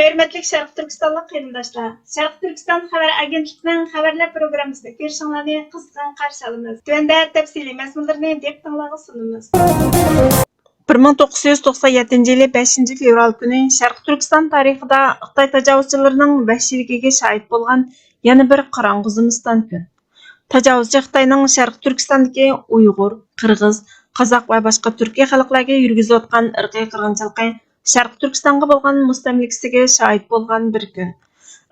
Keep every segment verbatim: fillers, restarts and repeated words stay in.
ھۆرمەتلىك شەرقىي تۈركىستانلىق قېرىنداشلار، شەرقىي تۈركىستان خەۋەر ئاگېنتلىقىنىڭ خەۋەرلەر پروگراممىسىنى كۆرۈشۈڭلارنى قىزغىن قارشى ئالىمىز. تۆۋەندە تەپسىلىي مەزمۇنلىرىنى دىققىتىڭلارغا سۇنىمىز. بىر مىڭ توققۇز يۈز توقسان يەتتىنچى يىلى بەشىنچى فېۋرال كۈنى شەرقىي تۈركىستان تارىخىدا خىتاي تاجاۋۇزچىلىرىنىڭ ۋەھشىيلىكىگە شاھىت بولغان يەنە بىر قاراڭغۇ زىمىستان كۈن. تاجاۋۇزچى خىتاينىڭ شەرقىي تۈركىستاندىكى ئۇيغۇر، قىرغىز، قازاق ۋە باشقا تۈركىي خەلقلەرگە يۈرگۈزۈۋاتقان ئىرقىي قىرغىنچىلىقى شەرقىي تۈركىستانغا بولغان مۇستەملىكىسىگە شاھىت بولغان بىر كۈن.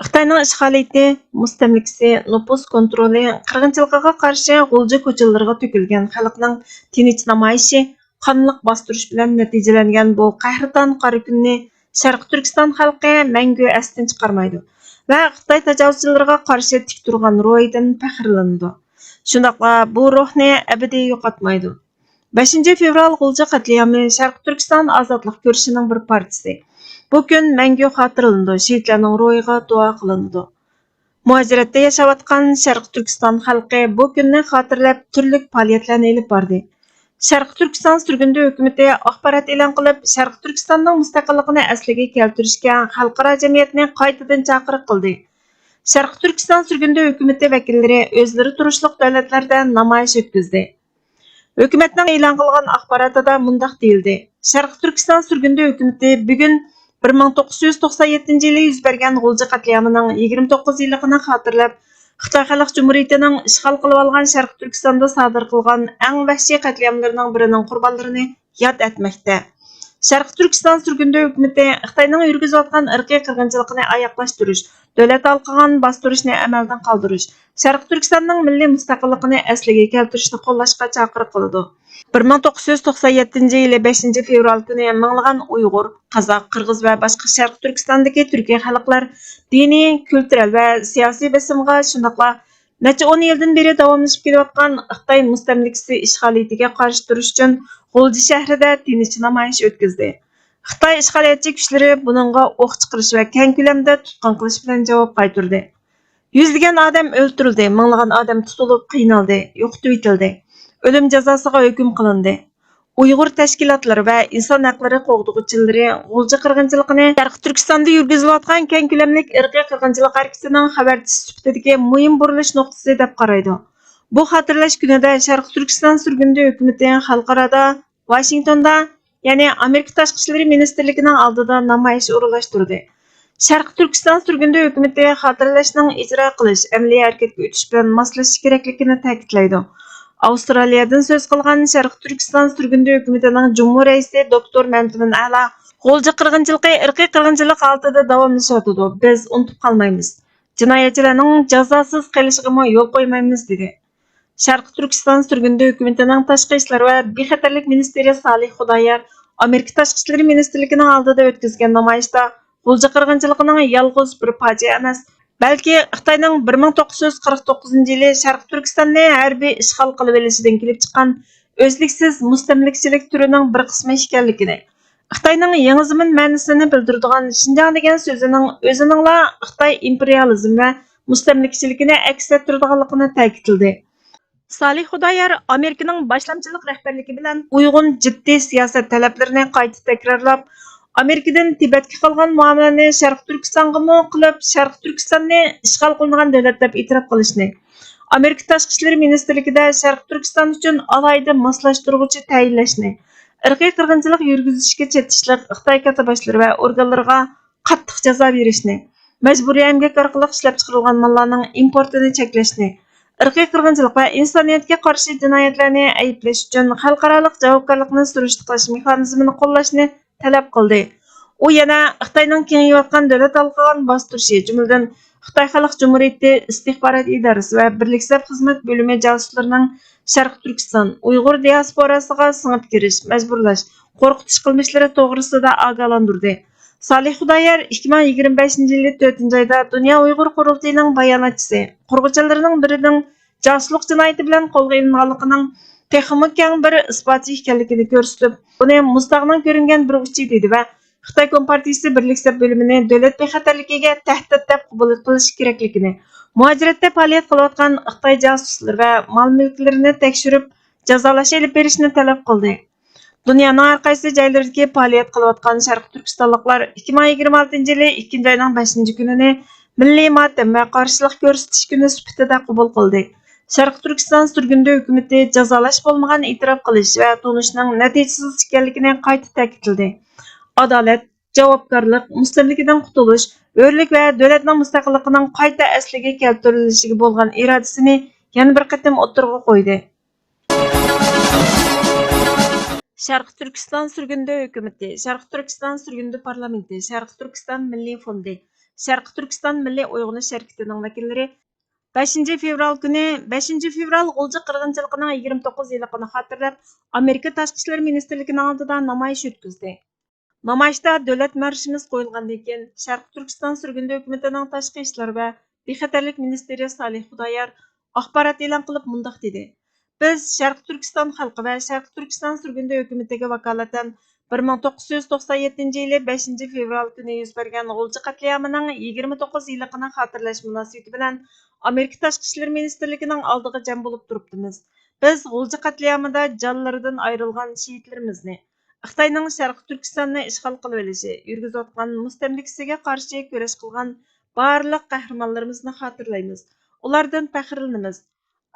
خىتاينىڭ ئىشغالىيىتى، مۇستەملىكىسى، نوپۇس كونترولى، قىرغىنچىلىقىغا قارشى غۇلجا كوچىلىرىغا تۆكۈلگەن خەلقنىڭ تىنچ نامايىشى، قانلىق باستۇرۇش بىلەن نەتىجىلەنگەن بۇ قەھرىتان قارا كۈننى شەرقىي تۈركىستان خەلقى مەڭگۈ ئەستىن چىقارمايدۇ ۋە خىتاي تاجاۋۇزچىلىرىغا قارشى تىك تۇرغان روھىدىن پەخىرلىنىدۇ. شۇنداقلا بۇ روھنى ئەبەدىي يوقاتمايدۇ. بەشىنچى فېۋرال غۇلجا قەتلىئامى شەرقىي تۈركىستان ئازادلىق كۈرىشىنىڭ بىر پارچىسى. بۇ كۈن مەڭگۈ خاتىرىلىنىدۇ، شېھىتلەرنىڭ روھىغا دۇئا قىلىنىدۇ. مۇھاجىرەتتە ياشاۋاتقان شەرقىي تۈركىستان خەلقى بۇ كۈننى خاتىرىلەپ تۈرلۈك پائالىيەتلەرنى ئېلىپ باردى. شەرقىي تۈركىستان سۈرگۈندە ھۆكۈمىتى ئاخبارات ئېلان قىلىپ، شەرقىي تۈركىستاننىڭ مۇستەقىللىقىنى ئەسلىگە كەلتۈرۈشكە خەلقئارا جەمئىيەتنى قايتىدىن چاقىرىق قىلدى. شەرقىي تۈركىستان سۈرگۈندە ھۆكۈمىتى ۋەكىللىرى ئۆزلىرى تۇرۇشلۇق دۆلەتلەردە نامايىش ئۆتكۈزدى. ھۆكۈمەتنىڭ ئېلان قىلغان ئاخباراتىدا مۇنداق دېيىلدى: شەرقىي تۈركىستان سۈرگۈندە ھۆكۈمىتى بۈگۈن بىر مىڭ توققۇز يۈز توقسان يەتتىنچى يىلى يۈز بەرگەن غۇلجا قەتلىئامىنىڭ يىگىرمە توققۇز يىللىقىنى خاتىرىلەپ، خىتاي خەلق جۇمھۇرىيىتىنىڭ ئىشغال قىلىۋالغان شەرقىي تۈركىستاندا سادىر قىلغان ئەڭ ۋەھشىي قەتلىئاملىرىنىڭ بىرىنىڭ قۇربانلىرىنى ياد ئەتمەكتە. شەرقىي تۈركىستان سۈرگۈندە ھۆكۈمىتى خىتاينىڭ يۈرگۈزۈۋاتقان ئىرقىي قىرغىنچىلىقىنى ئاياغلاشتۇرۇش، دۆلەت ھالقىغان باستۇرۇشنى ئەمەلدىن قالدۇرۇش، شەرقىي تۈركىستاننىڭ مىللىي مۇستەقىللىقىنى ئەسلىگە كەلتۈرۈشنى قوللاشقا چاقىرىق قىلىدۇ. بىر مىڭ توققۇز يۈز توقسان يەتتىنچى يىلى بەشىنچى فېۋرال كۈنى مىڭلىغان ئۇيغۇر، قازاق، قىرغىز ۋە باشقا شەرقىي تۈركىستاندىكى تۈركىي خەلقلەر دىنىي، كۈلتۈرەل ۋە سىياسىي بېسىمغا، شۇنداقلا نەچچە ئون يىلدىن بېرى داۋاملىشىپ كېلىۋاتقان خىتاي مۇستەملىكىسى ئىشغالىيىتىگە قارشى تۇرۇش ئۈچۈن غۇلجا شەھىرىدە تىنچ نامايىش ئۆتكۈزدى. خىتاي ئىشغالىيەتچى كۈچلىرى بۇنىڭغا ئوق چىقىرىش ۋە كەڭ كۆلەمدە تۇتقۇن قىلىش بىلەن جاۋاب قايتۇردى. يۈزلىگەن ئادەم ئۆلتۈرۈلدى، مىڭلىغان ئادەم تۇتۇلۇپ قىينالدى، يوقىتىۋېتىلدى، ئۆلۈم جازاسىغا ھۆكۈم قىلىندى. ئۇيغۇر تەشكىلاتلىرى ۋە ئىنسان ھەقلىرى قوغدىغۇچىلىرى غۇلجا قىرغىنچىلىقىنى شەرقىي تۈركىستاندا يۈرگۈزۈلۈۋاتقان كەڭ كۆلەملىك ئىرقىي قىرغىنچىلىق ھەرىكىتىنىڭ خەۋەرچىسى سۈپىتىدىكى مۇھىم بۇرۇلۇش نۇقتىسى دەپ قارايدۇ. بۇ خاتىرىلەش كۈنىدە شەرقىي تۈركىستان سۈرگۈندە ھۆكۈمىتى خەلقئارادا، ۋاشىنگتوندا، يەنى ئامېرىكا تاشقى ئىشلىرى مىنىستىرلىكىنىڭ ئالدىدا نامايىش ئورۇنلاشتۇردى. شەرقىي تۈركىستان سۈرگۈندە ھۆكۈمىتى خاتىرىلەشنىڭ ئىجرا قىلىش، ئەمەلىي ھەرىكەتكە ئۆتۈش بىلەن ماسلىشىشى كېرەكلىكىنى تەكىتلەيدۇ. ئاۋسترالىيەدىن سۆز قىلغان شەرقىي تۈركىستان سۈرگۈندە ھۆكۈمىتىنىڭ جۇمھۇر رەئىسى دوكتور مەمتىمىن ئەلا غۇلجا قىرغىنچىلىقى ئىرقىي قىرغىنچىلىق ھالىتىدە داۋاملىشىۋاتىدۇ، بىز ئۇنتۇپ قالمايمىز. جىنايەتچىلەرنىڭ جازاسىز قېلىشىغىمۇ يول قويمايمىز، دېدى. شەرقىي تۈركىستان سۈرگۈندە ھۆكۈمىتىنىڭ تاشقى ئىشلار ۋە بىخەتەرلىك مىنىستىرى سالىھ خۇدايار ئامېرىكا تاشقى ئىشلىرى مىنىستىرلىكىنىڭ ئالدىدا ئۆتكۈزگەن نامايىشتا غۇلجا قىرغىنچىلىقىنىڭ يالغۇز بىر پاجىئە ئەمەس، بەلكى خىتاينىڭ بىر مىڭ توققۇز يۈز قىرىق توققۇزىنچى يىلى شەرقىي تۈركىستاننى ھەربىي ئىشغال قىلىۋېلىشىدىن كېلىپ چىققان ئۈزلۈكسىز مۇستەملىكىچىلىك تۈرىنىڭ بىر قىسمى ئىكەنلىكىنى، خىتاينىڭ يېڭى زېمىن مەنىسىنى بىلدۈرىدىغان شىنجاڭ دېگەن سۆزىنىڭ ئۆزىنىڭلا خىتاي ئىمپېرىيالىزم ۋە مۇستەملىكىچىلىكىنى ئەكس ئەتتۈرىدىغانلىقىنى تەكىتلىدى. سالىھ خۇدايار ئامېرىكىنىڭ باشلامچىلىق رەھبەرلىكى بىلەن ئۇيغۇن جىددىي سىياسەت تەلەپلىرىنى قايتا تەكرارلاپ، ئامېرىكىدىن تىبەتكە قىلغان مۇئامىلىنى شەرقىي تۈركىستانغىمۇ قىلىپ، شەرقىي تۈركىستاننى ئىشغال قىلىنغان دۆلەت دەپ ئېتىراپ قىلىشنى، ئامېرىكا تاشقى ئىشلىرى مىنىستىرلىكىدە شەرقىي تۈركىستان ئۈچۈن ئالاھىدە ماسلاشتۇرغۇچى تەيىنلەشنى، ئىرقىي قىرغىنچىلىق يۈرگۈزۈشكە چېتىشلىق خىتاي كاتتىباشلىرى ۋە ئورگانلىرىغا قاتتىق جازا بېرىشنى، مەجبۇرىي ئەمگەك ئارقىلىق ئىشلەپچىقىرىلغان ماللارنىڭ ئىمپورتىنى چەكلەشنى، ئىرقىي قىرغىنچىلىق ۋە ئىنسانىيەتكە قارشى جىنايەتلەرنى ئەيىبلەش ئۈچۈن خەلقئارالىق جاۋابكارلىقنى سۈرۈشتە قىلىش مېخانىزمىنى قوللاشنى تەلەپ قىلدى. ئۇ يەنە خىتاينىڭ كېڭىيىۋاتقان دۆلەت ھالقىغان باستۇرۇشى، جۈملىدىن خىتاي خەلق جۇمھۇرىيىتى ئىستىخبارات ئىدارىسى ۋە بىرلىك سەپ خىزمەت بۆلۈمى جاسۇسلىرىنىڭ شەرقىي تۈركىستان ئۇيغۇر دىياسپوراسىغا سىڭىپ كىرىش، مەجبۇرلاش، قورقۇتۇش قىلمىشلىرى توغرىسىدا ئاگاھلاندۇردى. سالىھ خۇدايار ئىككى مىڭ يىگىرمە بەشىنچى يىلى تۆتىنچى ئايدا دۇنيا ئۇيغۇر قۇرۇلتىيىنىڭ باياناتچىسى، قۇرغۇچىلىرىنىڭ بىرىنىڭ جاسۇسلۇق جىنايىتى بىلەن قولغا ئېلىنغانلىقىنىڭ تېخىمۇ كەڭ بىر ئىسپاتى ئىكەنلىكىنى كۆرسىتىپ، بۇنى مۇز تاغنىڭ كۆرۈنگەن بىر ئۇچى دېدى ۋە خىتاي كومپارتىيىسى بىرلىك سەپ بۆلۈمىنى دۆلەت بىخەتەرلىكىگە تەھدىت دەپ قوبۇل قىلىش كېرەكلىكىنى، مۇھاجىرەتتە پائالىيەت قىلىۋاتقان خىتاي جاسۇسلىرى ۋە مال-مۈلۈكلىرىنى تەكشۈرۈپ، جازالاش ئېلىپ بېرىشنى تەلەپ قىلدى. دۇنيانىڭ ھەر قايسى جايلىرىدىكى پائالىيەت قىلىۋاتقان شەرقىي تۈركىستانلىقلار ئىككى مىڭ يىگىرمە ئالتىنچى يىلى ئىككىنچى ئاينىڭ بەشىنچى كۈنىنى مىللىي ماتەم ۋە قارشىلىق كۆرسىتىش كۈنى سۈپىتىدە قوبۇل قىلدى. شەرقىي تۈركىستان سۈرگۈندە ھۆكۈمىتى جازالاش بولمىغان ئېتىراپ قىلىش ۋە تونۇشنىڭ نەتىجىسىز ئىكەنلىكىنى قايتا تەكىتلىدى. ئادالەت، جاۋابكارلىق، مۇستەملىكىدىن قۇتۇلۇش، ھۆرلۈك ۋە دۆلەتنىڭ مۇستەقىللىقىنىڭ قايتا ئەسلىگە كەلتۈرۈلۈشىگە بولغان ئىرادىسىنى يەنە بىر قېتىم ئوتتۇرىغا قويدى. شەرقىي تۈركىستان سۈرگۈندە ھۆكۈمىتى، شەرقىي تۈركىستان سۈرگۈندە پارلامېنتى، شەرقىي تۈركىستان مىللىي فوندى، شەرقىي تۈركىستان مىللىي ئويغىنىش ھەرىكىتىنىڭ ۋەكىللىرى بەشىنچى فېۋرال كۈنى، بەشىنچى فېۋرال غۇلجا قىرغىنچىلىقىنىڭ يىگىرمە توققۇز يىللىقىنى خاتىرىلەپ، ئامېرىكا تاشقى ئىشلار مىنىستىرلىكىنىڭ ئالدىدا نامايىش ئۆتكۈزدى. نامايىشتا دۆلەت مارشىمىز قويۇلغاندىن كېيىن، شەرقىي تۈركىستان سۈرگۈندە ھۆكۈمىتىنىڭ تاشقى ئىشلار ۋە بىخەتەرلىك مىنىستىرى سالىھ خۇدايار ئاخبارات ئېلان قىلىپ مۇنداق دېدى: «بىز شەرقىي تۈركىستان خەلقى ۋە شەرقىي تۈركىستان سۈرگۈندە ھۆكۈمىتىگە ۋاكالىتەن بىر مىڭ توققۇز يۈز توقسان يەتتىنچى يىلى بەشىنچى فېۋرال كۈنى يۈز بەرگەن غۇلجا قەتلىئامىنىڭ يىگىرمە توققۇز يىللىقىنى خاتىرىلەش مۇناسىۋىتى بىلەن ئامېرىكا تاشقى ئىشلار مىنىستىرلىكىنىڭ ئالدىغا جەم بولۇپ تۇرۇپتىمىز. بىز غۇلجا قەتلىئامىدا جانلىرىدىن ئايرىلغان شېھىتلىرىمىزنى، خىتاينىڭ شەرقىي تۈركىستاننى ئىشغال قىلىۋېلىشى، يۈرگۈزۈۋاتقان مۇستەملىكىسىگە قارشى كۈرەش قىلغان بارلىق قەھرىمانلىرىمىزنى خاتىرىلەيمىز، ئۇلاردىن پەخىرلىنىمىز.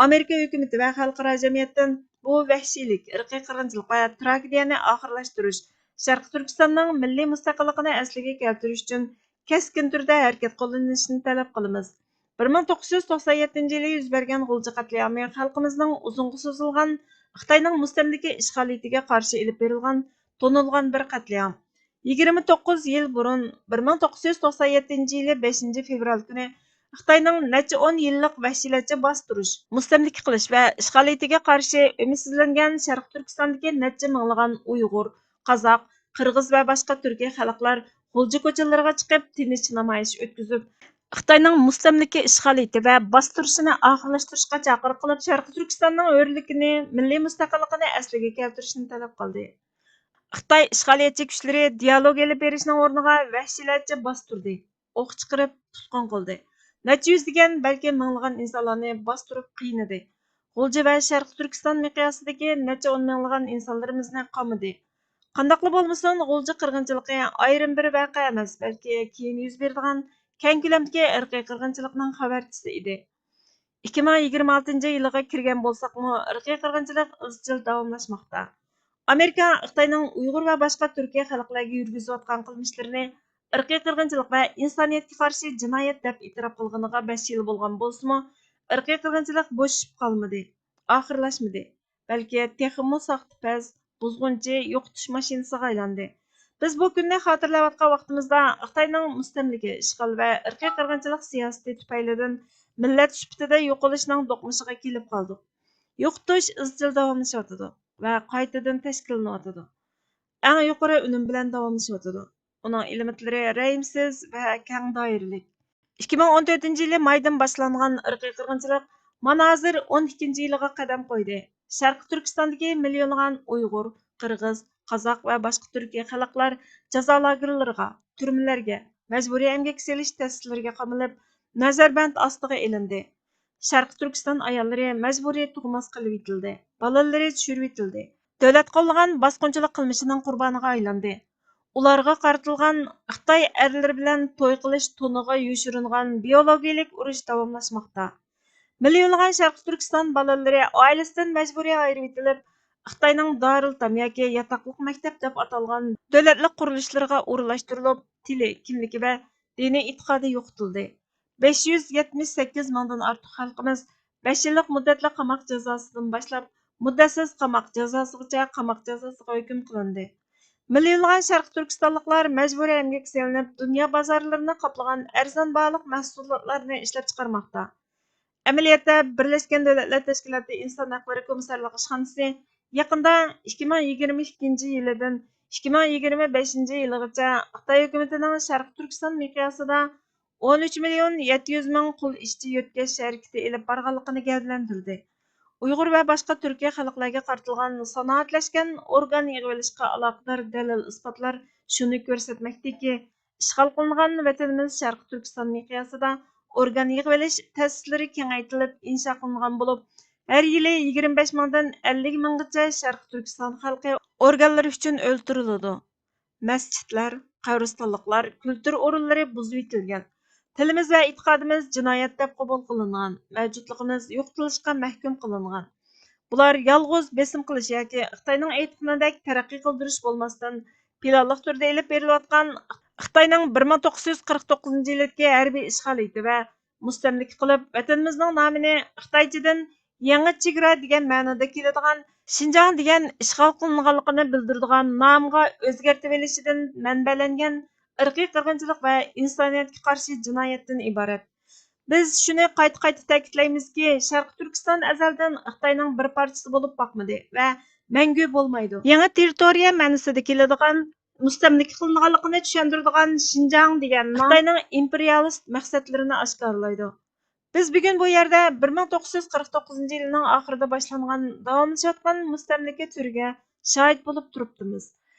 ئامېرىكا ھۆكۈمىتى ۋە خەلقئارا جەمئىيەتتىن بۇ ۋەھشىيلىك، ئىرقىي قىرغىنچىلىق ۋە تراگېدىيەنى ئاخىرلاشتۇرۇش، شەرقىي تۈركىستاننىڭ مىللىي مۇستەقىللىقىنى ئەسلىگە كەلتۈرۈش ئۈچۈن كەسكىن تۈردە ھەرىكەت قوللىنىشىنى تەلەپ قىلىمىز.» بىر مىڭ توققۇز يۈز توقسان يەتتىنچى يىلى يۈز بەرگەن غۇلجا قەتلىئامى خەلقىمىزنىڭ ئۇزۇنغا سوزۇلغان خىتاينىڭ مۇستەملىكە ئىشغالىيىتىگە قارشى ئېلىپ بېرىلغان تونۇلغان بىر قەتلىئام. يىگىرمە توققۇز يىل بۇرۇن، بىر مىڭ توققۇز يۈز توقسان يەتتىنچى يىلى بەشىنچى فېۋرال كۈنى خىتاينىڭ نەچچە ئون يىللىق ۋەھشىيلەرچە باستۇرۇش، مۇستەملىكە قىلىش ۋە ئىشغالىيىتىگە قارشى ئۈمىدسىزلەنگەن شەرقىي تۈركىستاندىكى نەچچە مىڭلىغان ئۇيغۇر، قازاق، قىرغىز ۋە باشقا تۈركىي خەلقلەر غۇلجا كوچىلىرىغا چىقىپ، تىنچ نامايىش ئۆتكۈزۈپ، خىتاينىڭ مۇستەملىكە ئىشغالىيىتى ۋە باستۇرۇشىنى ئاخىرلاشتۇرۇشقا چاقىرىق قىلىپ، شەرقىي تۈركىستاننىڭ ھۆرلۈكىنى، مىللىي مۇستەقىللىقىنى ئەسلىگە كەلتۈرۈشنى تەلەپ قىلدى. خىتاي ئىشغالىيەتچى كۈچلىرى دىيالوگ ئېلىپ بېرىشنىڭ ئورنىغا ۋەھشىيلەرچە باستۇردى، ئوق چىقىرىپ تۇتقۇن قىلدى. نەچچە يۈزلىگەن، بەلكى مىڭلىغان ئىنسانلارنى باستۇرۇپ قىينىدى. غۇلجا ۋە شەرقىي تۈركىستان مىقياسىدىكى نەچچە ئون مىڭلىغان ئىنسانلىرىمىزنى قامىدى. قانداقلا بولمىسۇن، غۇلجا قىرغىنچىلىقى ئايرىم بىر ۋەقە ئەمەس، بەلكى كېيىن يۈز بېرىدىغان كەڭ كۆلەمدىكى ئىرقىي قىرغىنچىلىقنىڭ خەۋەرچىسى ئىدى. ئىككى مىڭ يىگىرمە ئالتىنچى يىلىغا كىرگەن بولساقمۇ، ئىرقىي قىرغىنچىلىق ئىزچىل داۋاملاشماقتا. ئامېرىكا خىتاينىڭ ئۇيغۇر ۋە باشقا تۈركىي خەلقلەرگە يۈرگۈزۈۋاتقان قىلمىشلىرىنى ئىرقىي قىرغىنچىلىق ۋە ئىنسانىيەتكە قارشى جىنايەت دەپ ئېتىراپ قىلغىنىغا بەش يىل بولغان بولسىمۇ، ئىرقىي قىرغىنچىلىق بوشىشىپ قالمىدى، ئاخىرلاشمىدى، بەلكى تېخىمۇ ساختىپەز، بۇزغۇنچى، يوقىتىش ماشىنىسىغا ئايلاندى. بىز بۇ كۈننى خاتىرىلەۋاتقان ۋاقتىمىزدا، خىتاينىڭ مۇستەملىكە، ئىشغال ۋە ئىرقىي قىرغىنچىلىق سىياسىتى تۈپەيلىدىن مىللەت سۈپىتىدە يوقىلىشنىڭ دوقمۇشىغا كېلىپ قالدۇق. يوقىتىش ئىزچىل داۋاملىشىۋاتىدۇ ۋە قايتىدىن تەشكىللىنىۋاتىدۇ. ئەڭ يۇقىرى ئۈنۈم بىلەن داۋاملىشىۋاتىدۇ. ئۇنىڭ ئېلېمېنتلىرى رەھىمسىز ۋە كەڭ دائىرىلىك. ئىككى مىڭ ئون تۆتىنچى يىلى مايدىن باشلانغان ئىرقىي قىرغىنچىلىق مانا ھازىر ئون ئىككىنچى يىلىغا قەدەم قويدى. شەرقىي تۈركىستاندىكى مىليونلىغان ئۇيغۇر، قىرغىز، قازاق ۋە باشقا تۈركىي خەلقلەر جازا لاگېرلىرىغا، تۈرمىلەرگە، مەجبۇرىي ئەمگەك سېلىش تەسىسلىرىگە قامىلىپ، نەزەربەند ئاستىغا ئېلىندى. شەرقىي تۈركىستان ئاياللىرى مەجبۇرىي تۇغماس قىلىۋېتىلدى، بالىلىرى چۈشۈرۈۋېتىلدى. دۆلەت قوللىغان باسقۇنچىلىق قىلمىشىنىڭ قۇربانىغا ئايلاندى. ئۇلارغا قارىتىلغان خىتاي ئەرلىرى بىلەن توي قىلىش تونىغا يوشۇرۇنغان بىيولوگىيىلىك ئۇرۇش داۋاملاشماقتا. مىليونلىغان شەرقىي تۈركىستان بالىلىرى ئائىلىسىدىن مەجبۇرىي ئايرىۋېتىلىپ، خىتاينىڭ دارىلئېتام ياكى ياتاقلىق مەكتەپ دەپ ئاتالغان دۆلەتلىك قۇرۇلۇشلىرىغا ئورۇنلاشتۇرۇلۇپ، تىلى، كىملىكى ۋە دىنىي ئېتىقادى يوقىتىلدى. بەش يۈز يەتمىش سەككىز مىڭدىن ئارتۇق خەلقىمىز بەش يىللىق مۇددەتلىك قاماق جازاسىدىن باشلاپ، مۇددەتسىز قاماق جازاسىغىچە قاماق جازاسىغا ھۆكۈم قىلىندى. مىليونلىغان شەرقىي تۈركىستانلىقلار مەجبۇرىي ئەمگەككە سېلىنىپ، دۇنيا بازارلىرىنى قاپلىغان ئەرزان باھالىق مەھسۇلاتلارنى ئىشلەپچىقارماقتا. ئەمەلىيەتتە، بىرلەشكەن دۆلەتلەر تەشكىلاتى ئىنسان ھەقلىرى كومىسسارلىق ئىشخانىسى يېقىندا ئىككى مىڭ يىگىرمە ئىككىنچى يىلىدىن ئىككى مىڭ يىگىرمە بەشىنچى يىلىغىچە خىتاي ھۆكۈمىتىنىڭ شەرقىي تۈركىستان مىقياسىدا ئون ئۈچ مىليون يەتتە يۈز مىڭ قۇل ئىشچى يۆتكەش ھەرىكىتى ئېلىپ بارغانلىقىنى گەۋدىلەندۈردى. ئۇيغۇر ۋە باشقا تۈركىي خەلقلەرگە قارىتىلغان سانائەتلەشكەن ئورگان يىغىۋېلىشقا ئالاقىدار دەلىل-ئىسپاتلار شۇنى كۆرسەتمەكتىكى، ئىشغال قىلىنغان ۋەتىنىمىز شەرقىي تۈركىستان مىقياسىدا ئورگان يىغىۋېلىش تەسىسلىرى كېڭەيتىلىپ ئىنشا قىلىنغان بولۇپ، ھەر يىلى يىگىرمە بەش مىڭدىن ئەللىك مىڭغىچە شەرقىي تۈركىستان خەلقى ئورگانلىرى ئۈچۈن ئۆلتۈرۈلىدۇ. مەسچىتلەر، قەبرىستانلىقلار، كۈلتۈر ئورۇنلىرى بۇزۇۋېتىلگەن. تىلىمىز ۋە ئېتىقادىمىز جىنايەت دەپ قوبۇل قىلىنغان، مەۋجۇتلۇقىمىز يوقىتىلىشقا مەھكۇم قىلىنغان. بۇلار يالغۇز بېسىم قىلىش ياكى خىتاينىڭ ئېيتقىنىدەك تەرەققىي قىلدۇرۇش بولماستىن، پىلانلىق تۈردە ئېلىپ بېرىلىۋاتقان خىتاينىڭ بىر مىڭ توققۇز يۈز قىرىق توققۇزىنچى يىلدىكى ھەربىي ئىشغالىيىتى ۋە مۇستەملىكە قىلىپ، ۋەتىنىمىزنىڭ نامىنى خىتايچىدىن يېڭى چېگرا دېگەن مەنىدە كېلىدىغان شىنجاڭ دېگەن ئىشغال قىلىنغانلىقىنى بىلدۈرىدىغان نامغا ئۆزگەرتىۋېلىشىدىن مەنبەلەنگەن ئىرقىي قىرغىنچىلىق ۋە ئىنسانىيەتكە قارشى جىنايەتتىن ئىبارەت. بىز شۇنى قايتا-قايتا تەكىتلەيمىزكى، شەرقىي تۈركىستان ئەزەلدىن خىتاينىڭ بىر پارچىسى بولۇپ باقمىدى ۋە مەڭگۈ بولمايدۇ. يېڭى تېررىتورىيە مەنىسىدە كېلىدىغان مۇستەملىكە قىلىنغانلىقىنى چۈشەندۈرىدىغان شىنجاڭ دېگەن نام خىتاينىڭ ئىمپېرىيالىست مەقسەتلىرىنى ئاشكارىلايدۇ. بىز بۈگۈن بۇ يەردە بىر مىڭ توققۇز يۈز قىرىق توققۇزىنچى يىلنىڭ ئاخىرىدا باشلانغان، داۋاملىشىۋاتقان مۇستەملىكە تۈرىگە شاھىت بولۇپ تۇرۇپتىمىز.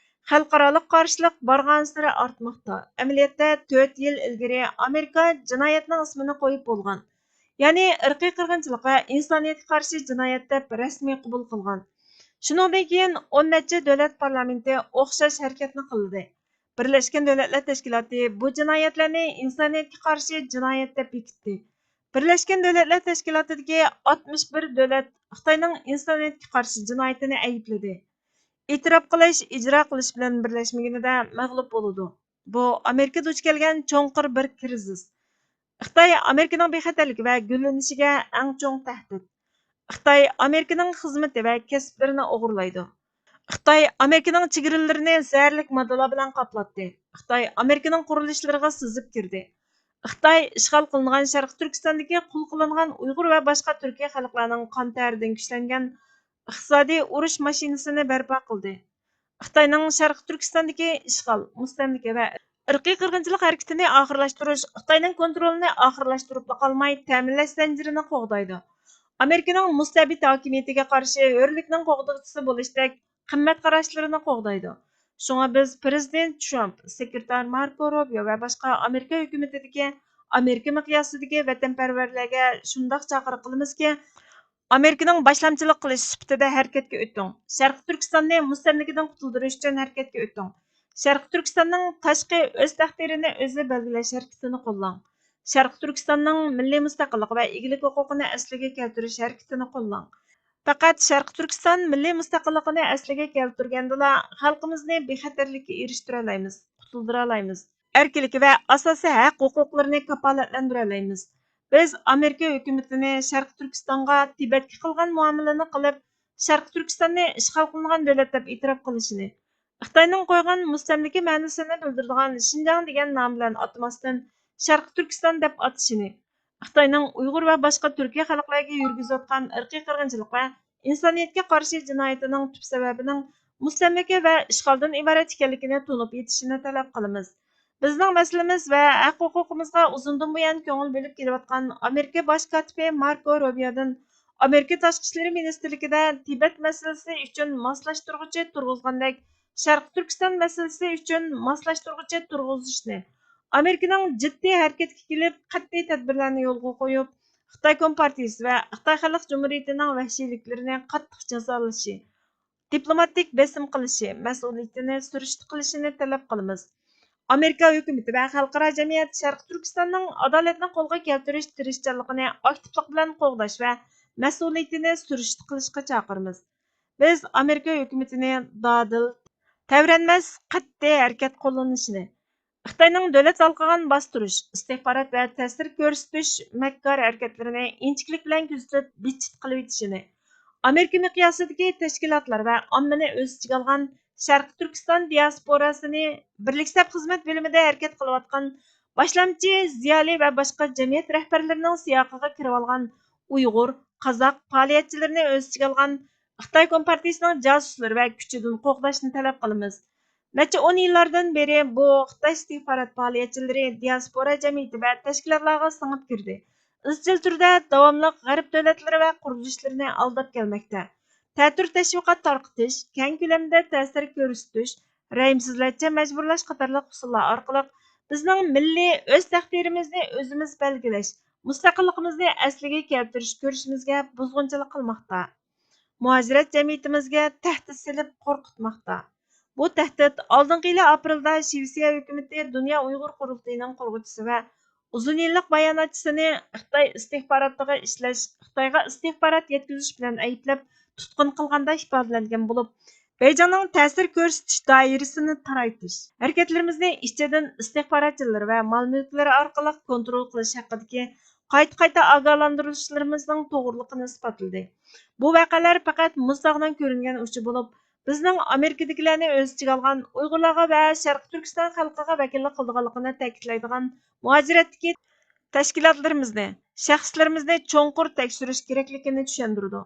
خەلقئارالىق قارشىلىق بارغانسېرى ئارتماقتا. ئەمەلىيەتتە، تۆت يىل ئىلگىرى ئامېرىكا جىنايەتنىڭ ئىسمىنى قويۇپ بولغان، يەنى ئىرقىي قىرغىنچىلىق ۋە ئىنسانىيەتكە قارشى جىنايەت دەپ رەسمىي قوبۇل قىلغان. شۇنىڭدىن كېيىن ئون نەچچە دۆلەت پارلامېنتى ئوخشاش ھەرىكەتنى قىلدى. بىرلەشكەن دۆلەتلەر تەشكىلاتى بۇ جىنايەتلەرنى ئىنسانىيەتكە قارشى جىنايەت دەپ بېكىتتى. بىرلەشكەن دۆلەتلەر تەشكىلاتىدىكى ئاتمىش بىر دۆلەت خىتاينىڭ ئىنسانىيەتكە قارشى جىنايىتىنى ئەيىبلىدى. ئېتىراپ قىلىش ئىجرا قىلىش بىلەن بىرلەشمىگىنىدە مەغلۇپ بولىدۇ. بۇ ئامېرىكا دۇچ كەلگەن چوڭقۇر بىر كىرىزىس. خىتاي ئامېرىكىنىڭ بىخەتەرلىكى ۋە گۈللىنىشىگە ئەڭ چوڭ تەھدىت. خىتاي ئامېرىكىنىڭ خىزمىتى ۋە كەسىپلىرىنى ئوغرىلايدۇ. خىتاي ئامېرىكىنىڭ چېگرىلىرىنى زەھەرلىك ماددىلار بىلەن قاپلاتتى. خىتاي ئامېرىكىنىڭ قۇرۇلۇشلىرىغا سىزىپ كىردى. خىتاي ئىشغال قىلىنغان شەرقىي تۈركىستاندىكى قۇل قىلىنغان ئۇيغۇر ۋە باشقا تۈركىي خەلقلەرنىڭ قان تەرىدىن كۈچلەنگەن ئىقتىسادىي ئۇرۇش ماشىنىسىنى بەرپا قىلدى. خىتاينىڭ شەرقىي تۈركىستاندىكى ئىشغال، مۇستەملىكە ۋە ئىرقىي قىرغىنچىلىق ھەرىكىتىنى ئاخىرلاشتۇرۇش، خىتاينىڭ كونترولىنى ئاخىرلاشتۇرۇپلا قالماي، تەمىنلەش زەنجىرىنى قوغدايدۇ. ئامېرىكىنىڭ مۇستەبىت ھاكىمىيىتىگە قارشى ھۆرلۈكنىڭ قوغدىغۇچىسى بولۇشتەك قىممەت قاراشلىرىنى قوغدايدۇ. شۇڭا بىز پىرېزىدېنت ترامپ، سېكرېتار ماركو روبىيو ۋە باشقا ئامېرىكا ھۆكۈمىتىدىكى، ئامېرىكا مىقياسىدىكى ۋەتەنپەرۋەرلەرگە شۇنداق چاقىرىق قىلىمىزكى، ئامېرىكىنىڭ باشلامچىلىق قىلىشى سۈپىتىدە ھەرىكەتكە ئۆتۈڭ. شەرقىي تۈركىستاننى مۇستەملىكىدىن قۇتۇلدۇرۇش ئۈچۈن ھەرىكەتكە ئۆتۈڭ. شەرقىي تۈركىستاننىڭ تاشقى ئۆز تەقدىرىنى ئۆزى بەلگىلەش ھەرىكىتىنى قوللاڭ. شەرقىي تۈركىستاننىڭ مىللىي مۇستەقىللىق ۋە ئىگىلىك ھوقۇقىنى ئەسلىگە كەلتۈرۈش ھەرىكىتىنى قوللاڭ. پەقەت شەرقىي تۈركىستان مىللىي مۇستەقىللىقىنى ئەسلىگە كەلتۈرگەندىلا، خەلقىمىزنى بىخەتەرلىككە ئېرىشتۈرەلەيمىز، قۇتۇلدۇرالايمىز. ئەركىنلىكى ۋە ئاساسىي ھەق-ھوقۇقلىرىنى كاپالەتلەندۈرەلەيمىز. بىز ئامېرىكا ھۆكۈمىتىنى شەرقىي تۈركىستانغا تىبەتكە قىلغان مۇئامىلىنى قىلىپ، شەرقىي تۈركىستاننى ئىشغال قىلىنغان دۆلەت دەپ ئېتىراپ قىلىشىنى، خىتاينىڭ قويغان مۇستەملىكە مەنىسىنى بىلدۈرىدىغان شىنجاڭ دېگەن نام بىلەن ئاتىماستىن، شەرقىي تۈركىستان دەپ ئاتىشىنى، خىتاينىڭ ئۇيغۇر ۋە باشقا تۈركىي خەلقلەرگە يۈرگۈزۈۋاتقان ئىرقىي قىرغىنچىلىق ۋە ئىنسانىيەتكە قارشى جىنايىتىنىڭ تۈپ سەۋەبىنىڭ مۇستەملىكە ۋە ئىشغالدىن ئىبارەت ئىكەنلىكىنى تونۇپ يېتىشىنى تەلەپ قىلىمىز. بىزنىڭ مەسىلىمىز ۋە ھەق-ھوقۇقىمىزغا ئۇزۇندىن بۇيان كۆڭۈل بۆلۈپ كېلىۋاتقان ئامېرىكا باش كاتىپى ماركو روبىيودىن ئامېرىكا تاشقى ئىشلىرى مىنىستىرلىكىدە تىبەت مەسىلىسى ئۈچۈن ماسلاشتۇرغۇچى تۇرغۇزغاندەك، شەرقىي تۈركىستان مەسىلىسى ئۈچۈن ماسلاشتۇرغۇچى تۇرغۇزۇشنى، ئامېرىكىنىڭ جىددىي ھەرىكەتكە كېلىپ، قەتئىي تەدبىرلەرنى يولغا قويۇپ، خىتاي كومپارتىيىسى ۋە خىتاي خەلق جۇمھۇرىيىتىنىڭ ۋەھشىيلىكلىرىنى قاتتىق جازالىشى، دىپلوماتىك بېسىم قىلىشى، مەسئۇلىيىتىنى سۈرۈشتە قىلىشىنى تەلەپ قىلىمىز. ئامېرىكا ھۆكۈمىتى ۋە خەلقئارا جەمئىيەت شەرقىي تۈركىستاننىڭ ئادالەتنى قولغا كەلتۈرۈش تىرىشچانلىقىنى ئاكتىپلىق بىلەن قوغداش ۋە مەسئۇلىيىتىنى سۈرۈشتە قىلىشقا چاقىرىمىز. بىز ئامېرىكا ھۆكۈمىتىنى دادىل، تەۋرەنمەس، قەتئىي ھەرىكەت قوللىنىشىنى، خىتاينىڭ دۆلەت ھالقىغان باستۇرۇش، ئىستىخبارات ۋە تەسىر كۆرسىتىش مەككار ھەرىكەتلىرىنى ئىنچىكىلىك بىلەن كۆزىتىپ، بىتچىت قىلىۋېتىشىنى، ئامېرىكا مىقياسىدىكى تەشكىلاتلار ۋە ئاممىنى ئۆز ئىچىگە ئالغان شەرقىي تۈركىستان دىياسپوراسىنى، بىرلىكسەپ خىزمەت بۆلۈمىدە ھەرىكەت قىلىۋاتقان باشلامچى زىيالىي ۋە باشقا جەمئىيەت رەھبەرلىرىنىڭ سىياقىغا كىرىۋالغان ئۇيغۇر، قازاق پائالىيەتچىلىرىنى ئۆز ئىچىگە ئالغان خىتاي كومپارتىيىسىنىڭ جاسۇسلىرى ۋە كۈچىدىن قوغداشنى تەلەپ قىلىمىز. نەچچە ئون يىللاردىن بېرى بۇ خىتاي ئىستىخبارات پائالىيەتچىلىرى دىياسپورا جەمئىيىتى ۋە تەشكىلاتلارغا سىڭىپ كىردى. ئىزچىل تۈردە داۋاملىق غەرب دۆلەتلىرى ۋە قۇرۇلۇشلىرىنى ئالداپ كەلمەكتە. تەتۈر تەشۋىقات تارقىتىش، كەڭ كۆلەمدە تەسىر كۆرسىتىش، رەھىمسىزلەرچە مەجبۇرلاش قاتارلىق ئۇسۇللار ئارقىلىق بىزنىڭ مىللىي ئۆز تەقدىرىمىزنى ئۆزىمىز بەلگىلەش، مۇستەقىللىقىمىزنى ئەسلىگە كەلتۈرۈش كۈرىشىمىزگە بۇزغۇنچىلىق قىلماقتا. مۇھاجىرەت جەمئىيىتىمىزگە تەھدىت سېلىپ قورقۇتماقتا. بۇ تەھدىت ئالدىنقى يىلى ئاپرېلدا شىۋېتسىيە ھۆكۈمىتى دۇنيا ئۇيغۇر قۇرۇلتىيىنىڭ قۇرغۇچىسى ۋە ئۇزۇن يىللىق باياناتچىسىنى خىتاي ئىستىخباراتىغا ئىشلەش، خىتايغا ئىستىخبارات يەتكۈزۈش بىلەن ئەيىبلەپ تۇتقۇن قىلغاندا ئىپادىلەنگەن بولۇپ، بېيجىڭنىڭ تەسىر كۆرسىتىش دائىرىسىنى تارايتىش، ھەرىكەتلىرىمىزنى ئىچىدىن ئىستىخبارات جىللىرى ۋە مال مۈلۈكلىرى ئارقىلىق كونترول قىلىش ھەققىدىكى قايتا-قايتا ئاگاھلاندۇرۇشلىرىمىزنىڭ توغرىلىقىنى ئىسپاتلىدى. بۇ ۋەقەلەر پەقەت مۇز تاغنىڭ كۆرۈنگەن ئۇچى بولۇپ، بىزنىڭ ئامېرىكىدىكىلەرنى ئۆز ئىچىگە ئالغان ئۇيغۇرلارغا ۋە شەرقىي تۈركىستان خەلقىگە ۋەكىللىك قىلىدىغانلىقىنى تەكىتلەيدىغان مۇھاجىرەتتىكى تەشكىلاتلىرىمىزنى، شەخسلىرىمىزنى چوڭقۇر تەكشۈرۈش كېرەكلىكىنى چۈشەندۈرىدۇ.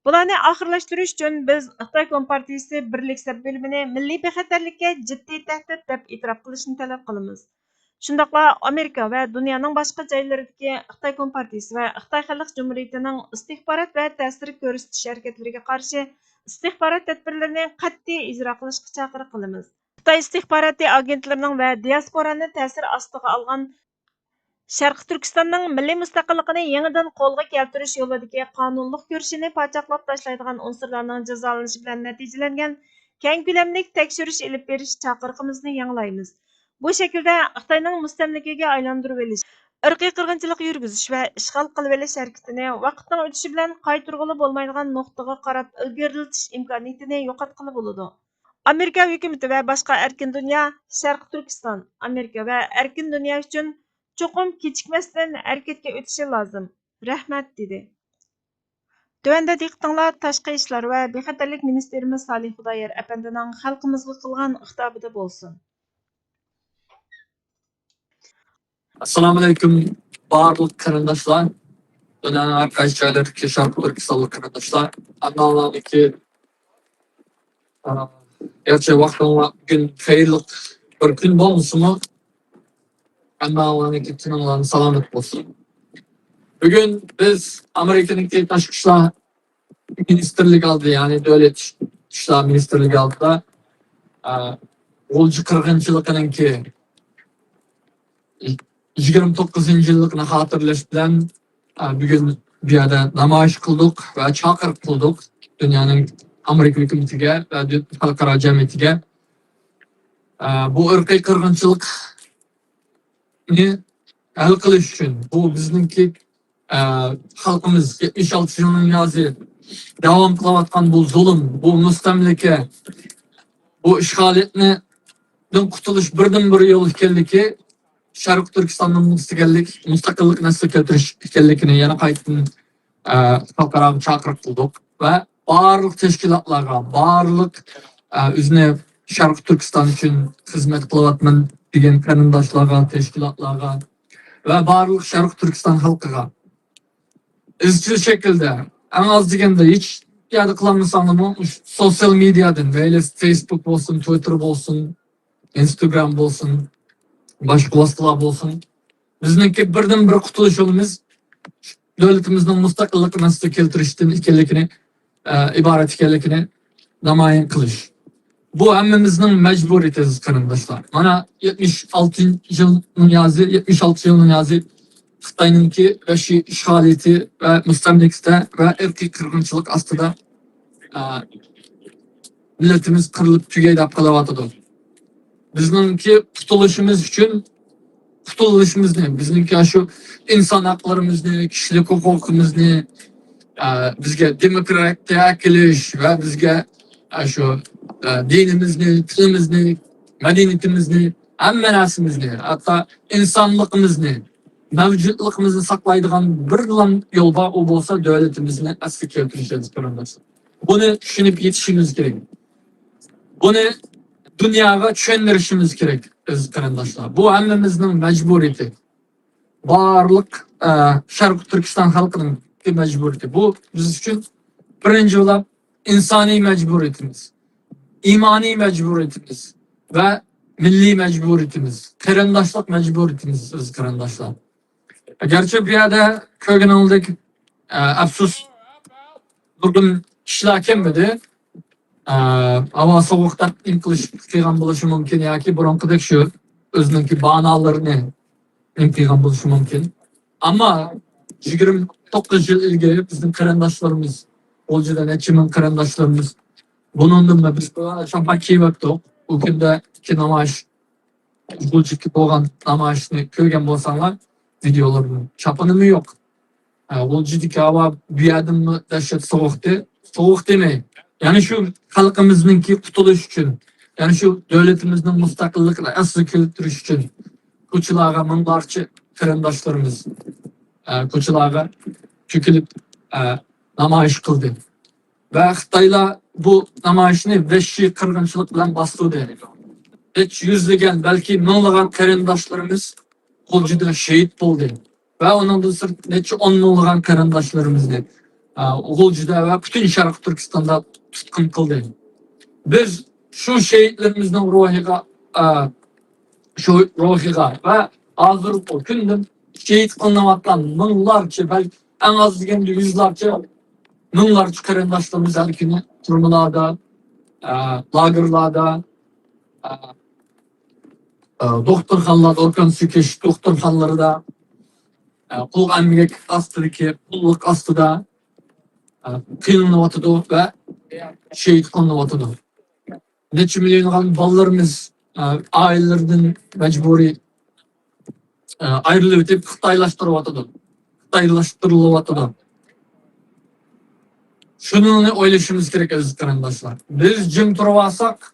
بۇلارنى ئاخىرلاشتۇرۇش ئۈچۈن بىز خىتاي كومپارتىيىسى بىرلىك سەپ بۆلۈمىنى مىللىي بىخەتەرلىككە جىددىي تەھدىت دەپ ئېتىراپ قىلىشنى تەلەپ قىلىمىز. شۇنداقلا ئامېرىكا ۋە دۇنيانىڭ باشقا جايلىرىدىكى خىتاي كومپارتىيىسى ۋە خىتاي خەلق جۇمھۇرىيىتىنىڭ ئىستىخبارات ۋە تەسىر كۆرسىتىش ھەرىكەتلىرىگە قارشى ئىستىخبارات تەدبىرلىرىنى قەتئىي ئىجرا قىلىشقا چاقىرىق قىلىمىز. خىتاي ئىستىخباراتى ئاگېنتلىرىنىڭ ۋە دىياسپورانى تەسىر ئاستىغا ئالغان شەرقىي تۈركىستاننىڭ مىللىي مۇستەقىللىقىنى يېڭىدىن قولغا كەلتۈرۈش يولىدىكى قانۇنلۇق كۈرىشىنى پاچاقلاپ تاشلايدىغان ئۇنسۇرلارنىڭ جازالىنىشى بىلەن نەتىجىلەنگەن كەڭ كۆلەملىك تەكشۈرۈش ئېلىپ بېرىش چاقىرىقىمىزنى ياڭلايمىز. بۇ شەكىلدە خىتاينىڭ مۇستەملىكىگە ئايلاندۇرۇۋېلىش، ئىرقىي قىرغىنچىلىق يۈرگۈزۈش ۋە ئىشغال قىلىۋېلىش ھەرىكىتىنى ۋاقىتنىڭ ئۆتۈشى بىلەن قايتۇرغىلى بولمايدىغان نۇقتىغا قاراپ ئىلگىرىلىتىش ئىمكانىيىتىنى يوقاتقىلى بولىدۇ. ئامېرىكا ھۆكۈمىتى ۋە باشقا ئەركىن دۇنيا شەرقىي تۈركىستان، ئامېرىكا ۋە ئەركىن دۇنيا ئۈچۈن چوقۇم كېچىكمەستىن ھەرىكەتكە ئۆتۈشى لازىم. رەھمەت، دېدى. تۆۋەندە دىققىتىڭلار تاشقى ئىشلار ۋە بىخەتەرلىك مىنىستىرىمىز سالىھ خۇدايار ئەپەندىنىڭ خەلقىمىزگە قىلغان خىتابىدا بولسۇن. ئەسسالامۇئەلەيكۇم، بارلىق قېرىنداشلار. دۇنيانىڭ ھەر قايسى جايلىرىدىكى شەرقىي تۈركىستانلىق قېرىنداشلار. ھەممىڭلارنىڭكى، ئا، ياخشى ۋاقتىڭلار، بۈگۈن خەيرلىك بىر كۈن بولمىسىمۇ، ھەممىڭلارنىڭكى تېنىڭلارنى سالامەت بولسۇن. بۈگۈن بىز ئامېرىكىنىڭكى تاشقى ئىشلار مىنىستىرلىكى ئالدىدا، يەنى دۆلەت ئىش-، ئىشلار مىنىستىرلىكى ئالدىدا، ئا، غۇلجا قىرغىنچىلىقىنىڭكى يىگىرمە توققۇزىنچى يىللىقىنى خاتىرىلەش بىلەن، ئا، بۈگۈن بۇ يەردە نامايىش قىلدۇق ۋە چاقىرىق قىلدۇق دۇنيانىڭ، ئامېرىكا ھۆكۈمىتىگە ۋە دۇ-، خەلقئارا جەمئىيىتىگە. ئا، بۇ ئىرقىي قىرغىنچىلىقنى ھەل قىلىش ئۈچۈن، بۇ بىزنىڭكى، ئا، خەلقىمىز يەتمىش ئالتە يىلنىڭ يازى داۋام قىلىۋاتقان بۇ زۇلۇم، بۇ مۇستەملىكە، بۇ ئىشغالىيەتنى، دىن قۇتۇلۇش بىردىنبىر يول ئىكەنلىكى، شەرقىي تۈركىستاننىڭ مۇستەقىللىك، مۇستەقىللىقىنى ئەسلىگە كەلتۈرۈش ئىكەنلىكىنى يەنە قايتىدىن، ئە، خەلقئاراغا چاقىرىق قىلدۇق ۋە بارلىق تەشكىلاتلارغا، بارلىق، ئە، ئۆزىنى شەرقىي تۈركىستان ئۈچۈن خىزمەت قىلىۋاتىمەن دېگەن قېرىنداشلارغا، تەشكىلاتلارغا ۋە بارلىق شەرقىي تۈركىستان خەلقىگە ئىزچىل شەكىلدە، ئەڭ ئاز دېگەندە ھېچ يەردە قىلالمىساڭلارمۇ، مۇشۇ سوتسىيال مېدىيادىن، مەيلى فېيسبۇك بولسۇن، تىۋىتتېر بولسۇن، ئىنستاگرام بولسۇن، باشقا ۋاسىتىلار بولسۇن، بىزنىڭكى بىردىنبىر قۇتۇلۇش يولىمىز دۆلىتىمىزنىڭ مۇستەقىللىقىنى ئەسلىگە كەلتۈرۈشتىن ئىكەنلىكىنى، ئە، ئىبارەت ئىكەنلىكىنى نامايان قىلىش. بۇ ھەممىمىزنىڭ مەجبۇرىيىتى، ئەزىز قېرىنداشلار. مانا، يەتمىش ئالتىنچى يىلنىڭ يازى، يەتمىش ئالتە يىلنىڭ يازى خىتاينىڭكى ۋەھشىي ئىشغالىيىتى ۋە مۇستەملىكىسىدە ۋە ئىرقىي قىرغىنچىلىق ئاستىدا، ئا، مىللىتىمىز قىرىلىپ تۈگەي دەپ قېلىۋاتىدۇ. بىزنىڭكى قۇتۇلۇشىمىز ئۈچۈن، قۇتۇلۇشىمىزنى، بىزنىڭكى شۇ ئىنسان ھەقلىرىمىزنى، كىشىلىك ھوقۇقىمىزنى، ئا، بىزگە دېموكراتىيە ئەكېلىش ۋە بىزگە، ئا، شۇ، ئا، دىنىمىزنى، تىلىمىزنى، مەدەنىيىتىمىزنى، ھەممە نەرسىمىزنى، ھەتتا ئىنسانلىقىمىزنى، مەۋجۇتلۇقىمىزنى ساقلايدىغان بىرلا يول بار، ئۇ بولسا دۆلىتىمىزنى ئەسلىگە كەلتۈرۈش، ئەزىز قېرىنداشلار. بۇنى چۈشىنىپ يېتىشىمىز كېرەك. بۇنى دۇنياغا چۈشەندۈرۈشىمىز كېرەك، ئەزىز قېرىنداشلار. بۇ ھەممىمىزنىڭ مەجبۇرىيىتى. بارلىق، ئە، شەرقىي تۈركىستان خەلقىنىڭ مەجبۇرىيىتى. بۇ بىز ئۈچۈن بىرىنچى بولۇپ ئىنسانىي مەجبۇرىيىتىمىز، ئىمانىي مەجبۇرىيىتىمىز ۋە مىللىي مەجبۇرىيىتىمىز، قېرىنداشلىق مەجبۇرىيىتىمىز، ئەزىز قېرىنداشلار. گەرچە بۇ يەردە كۆرگىنىڭىزدەك، ئە، ئەپسۇس، نۇرغۇن كىشىلەر كەلمىدى. ئە، ھاۋا سوغۇق دەپ نېمە قىلىش قىلغان بولۇشى مۇمكىن ياكى بۇرۇنقىدەك شۇ ئۆزىنىڭكى بانالىرىنى نېمە قىلغان بولۇشى مۇمكىن. ئەمما يىگىرمە توققۇز يىل ئىلگىرى بىزنىڭ قېرىنداشلىرىمىز، غۇلجىدا نەچچە مىڭ قېرىنداشلىرىمىز، بۇنىڭدىن بىز شاپا كىيىۋەپتۇق. ئۇ كۈندە ئىككى نامايىش، غۇلجىدىكى بولغان نامايىشنى كۆرگەن بولساڭلار، ۋىدېئولىرىمنىڭ چاپىنىمۇ يوق. ئە، غۇلجىدىكى ھاۋا بۇ يەردىنمۇ دەھشەت سوغۇقتى. سوغۇق دېمەي، يەنى شۇ خەلقىمىزنىڭكى قۇتۇلۇش ئۈچۈن، يەنى شۇ دۆلىتىمىزنىڭ مۇستەقىللىقىنى ئەسلىگە كەلتۈرۈش ئۈچۈن كوچىلارغا مىڭلارچە قېرىنداشلىرىمىز، ئە، كوچىلارغا تۆكۈلۈپ، ئە، نامايىش قىلدى. ۋە خىتايلار بۇ نامايىشنى ۋەھشىي قىرغىنچىلىق بىلەن باستۇردى. نەچچە يۈزلىگەن، بەلكى مىڭلىغان قېرىنداشلىرىمىز غۇلجىدا شېھىت بولدى. ۋە ئۇنىڭدىن سىرت نەچچە ئون مىڭلىغان قېرىنداشلىرىمىزنى، ئە، غۇلجىدا ۋە پۈتۈن شەرقىي تۈركىستاندا تۇتقۇن قىلدى. بىز شۇ شېھىتلىرىمىزنىڭ روھىغا، ئە، شۇ روھىغا ۋە ھازىرقى كۈندە شېھىت قىلىنىۋاتقان مىڭلارچە، بەلكى ئەڭ ئاز دېگەندە يۈزلارچە، مىڭلارچە قېرىنداشلىرىمىز ھەر كۈنى تۈرمىلاردا، ئە، لاگېرلاردا، ئە، ئە، دوختۇرخانىلاردا، ئورگان سۆكۈش دوختۇرخانىلىرىدا، ئە، قۇل ئەمگەك ئاستىدىكى، قۇللۇق ئاستىدا، ئە، قىينىلىۋاتىدۇ ۋە شېھىت قىلىنىۋاتىدۇ. نەچچە مىليونلىغان بالىلىرىمىز، ئە، ئائىلىلىرىدىن مەجبۇرىي، ئە، ئايرىلىۋېتىپ، خىتايلاشتۇرۇۋاتىدۇ. خىتايلاشتۇرۇلۇۋاتىدۇ. شۇنىڭنى ئويلىشىمىز كېرەك، ئەزىز قېرىنداشلار. بىز جىم تۇرۇۋالساق،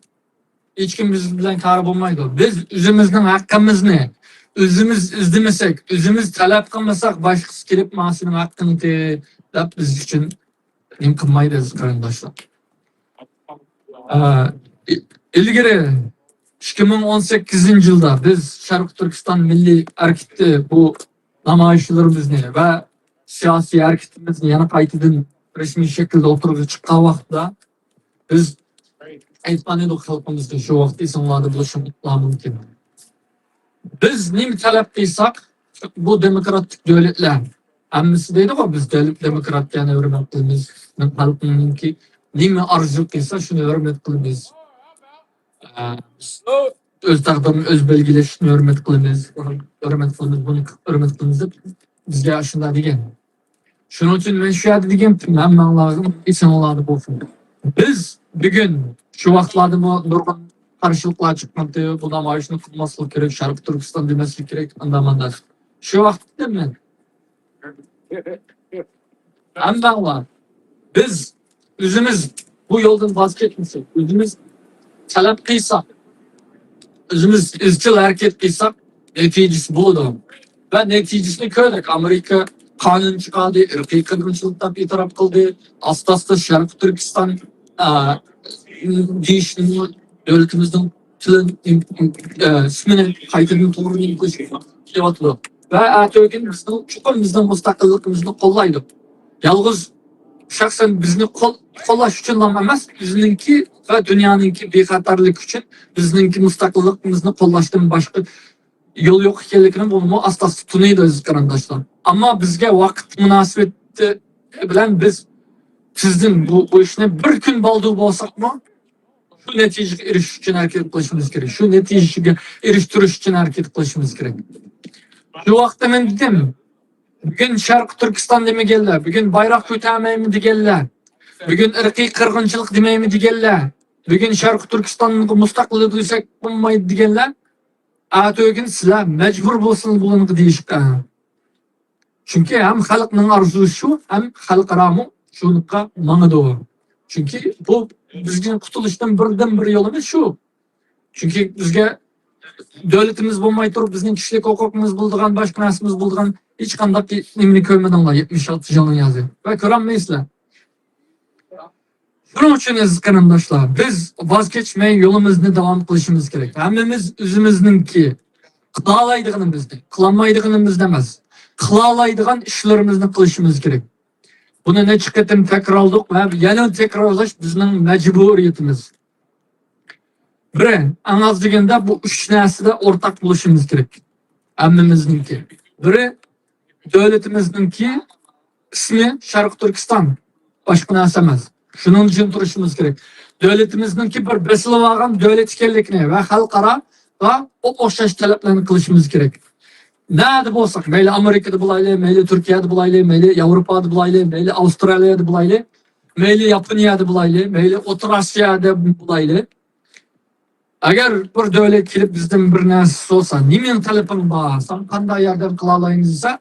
ھېچكىم بىز بىلەن كارى بولمايدۇ. بىز ئۆزىمىزنىڭ ھەققىمىزنى ئۆزىمىز ئىزدىمىسەك، ئۆزىمىز تەلەپ قىلمىساق، باشقىسى كېلىپ، مانا سېنىڭ ھەققىڭدى دەپ بىز ئۈچۈن نېمە قىلمايدۇ، ئەزىز قېرىنداشلار. ئە، ئىلگىرى ئىككى مىڭ ئون سەككىزىنچى يىلدا بىز شەرقىي تۈركىستان مىللىي ھەرىكىتى بۇ نامايىشلىرىمىزنى ۋە سىياسىي ھەرىكىتىمىزنى يەنە قايتىدىن رەسمىي شەكىلدە ئوتتۇرىغا چىققان ۋاقىتتا بىز ئېيتقان ئىدۇق خەلقىمىزگە، شۇ ۋاقىت ئېسىڭلاردا بولۇشۇڭلار مۇمكىن. بىز نېمە تەلەپ قىلساق، بۇ دېموكراتىك دۆلەتلەر، ھەممىسى دەيدىغۇ، بىز دۆلەت دېموكراتىيەنى ھۆرمەت قىلىمىز، مېنىڭ خەلقىمنىڭكى نېمە ئارزۇ قىلسا، شۇنى ھۆرمەت قىلىمىز. ئە، بىز ئۆز تەقدىرىنى ئۆزى بەلگىلەشنى ھۆرمەت قىلىمىز، ھۆرمەت قىلىمىز، بۇنى ھۆرمەت قىلىمىز دەپ بىزگە ئاشۇنداق دېگەن. شۇنىڭ ئۈچۈن مەن شۇ يەردە دېگەنتىم، ھەممەڭلارنىڭ ئېسىڭلاردا بولسۇن. بىز بۈگۈن شۇ ۋاقىتلاردىمۇ نۇرغۇن قارشىلىقلار چىققانتى، بۇ نامايىشنى قىلماسلىق كېرەك، شەرقىي تۈركىستان دېمەسلىك كېرەك، ئانداق مانداق. شۇ ۋاقىتتا مەن، ھەممەڭلار، بىز ئۆزىمىز بۇ يولدىن ۋاز كەچمىسەك، ئۆزىمىز تەلەپ قىلساق، ئۆزىمىز ئىزچىل ھەرىكەت قىلساق، نەتىجىسى بولىدۇ. ۋە نەتىجىسىنى كۆردۇق. ئامېرىكا قانۇن چىقاردى، ئىرقىي قىرغىنچىلىق دەپ ئېتىراپ قىلدى. ئاستا-ئاستا شەرقىي تۈركىستان، ئە، دېيىشنىمۇ دۆلىتىمىزنىڭ تىلى، ئە، ئىسمىنى قايتىدىن توغرا كېلىۋاتىدۇ. ۋە ئەتىگۈن بىزنىڭ، چوقۇم بىزنىڭ مۇستەقىللىقىمىزنى قوللايدۇ. يالغۇز شەخسەن بىزنى قول-، قوللاش ئۈچۈنلا ئەمەس، بىزنىڭكى ۋە دۇنيانىڭكى بىخەتەرلىكى ئۈچۈن، بىزنىڭكى مۇستەقىللىقىمىزنى قوللاشتىن باشقا يول يوق ئىكەنلىكىنى بۇنىمۇ ئاستا-ئاستا تونۇيدۇ، ئەزىز قېرىنداشلار. ئەمما بىزگە ۋاقىت مۇناسىۋىتى بىلەن بىز تېزدىن بۇ، بۇ ئىشنى بىر كۈن بالدۇر بولساقمۇ، شۇ نەتىجىگە ئېرىشىش ئۈچۈن ھەرىكەت قىلىشىمىز كېرەك. شۇ نەتىجىگە ئېرىشتۈرۈش ئۈچۈن ھەرىكەت قىلىشىمىز كېرەك. شۇ ۋاقىتتا مەن دېدىم، بۈگۈن شەرقىي تۈركىستان دېمىگەنلەر، بۈگۈن بايراق كۆتەرمەيمەن دېگەنلەر، بۈگۈن ئىرقىي قىرغىنچىلىق دېمەيمەن دېگەنلەر، بۈگۈن شەرقىي تۈركىستانغا مۇستەقىللىق دېسەك بولمايدۇ دېگەنلەر، ئەتىگۈن سىلەر مەجبۇر بولسىڭىز بۇلارنىڭغا دېيىشكە. چۈنكى ھەم خەلقنىڭ ئارزۇسى شۇ، ھەم خەلقئارامۇ شۇنىڭغا ماڭىدۇ. چۈنكى بۇ بىزنىڭ قۇتۇلۇشنىڭ بىردىنبىر يولىمىز شۇ. چۈنكى بىزگە دۆلىتىمىز بولماي تۇرۇپ، بىزنىڭ كىشىلىك ھوقۇقىمىز بولىدىغان، باشقا نەرسىمىز بولىدىغان ھېچقانداق نېمىنى كۆرمىدىڭلار يەتمىش ئالتە يىلنىڭ يازى. ۋە كۆرەلمەيسىلەر. شۇنىڭ ئۈچۈن، ئەزىز قېرىنداشلار، بىز ۋاز كەچمەي يولىمىزنى داۋام قىلىشىمىز كېرەك. ھەممىمىز ئۆزىمىزنىڭكى قىلالايدىغىنىمىزنى، قىلالمايدىغىنىمىزنى ئەمەس، قىلالايدىغان ئىشلىرىمىزنى قىلىشىمىز كېرەك. بۇنى نەچچە قېتىم تەكرارلىدۇق ۋە يەنە تەكرارلاش بىزنىڭ مەجبۇرىيىتىمىز. بىرى، ئەڭ ئاز دېگەندە بۇ ئۈچ نەرسىدە ئورتاق بولۇشىمىز كېرەك. ھەممىمىزنىڭكى. بىرى، دۆلىتىمىزنىڭكى ئىسمى شەرقىي تۈركىستان. باشقا نەرسە ئەمەس. شۇنىڭ ئۈچۈن تۇرۇشىمىز كېرەك. دۆلىتىمىزنىڭكى بىر بېسىلىۋالغان دۆلەت ئىكەنلىكىنى ۋە خەلقئاراغا ئوخشاش تەلەپلەرنى قىلىشىمىز كېرەك. نەدە بولساق، مەيلى ئامېرىكىدا بولايلى، مەيلى تۈركىيەدە بولايلى، مەيلى ياۋروپادا بولايلى، مەيلى ئاۋسترالىيەدە بولايلى، مەيلى ياپونىيەدە بولايلى، مەيلى ئوتتۇرا ئاسىيادا بولايلى، ئەگەر بىر دۆلەت كېلىپ بىزدىن بىر نەرسە سورىسا، نېمىنىڭ تەلىپىڭ بار، ساڭا قانداق ياردەم قىلالايمىز دېسە،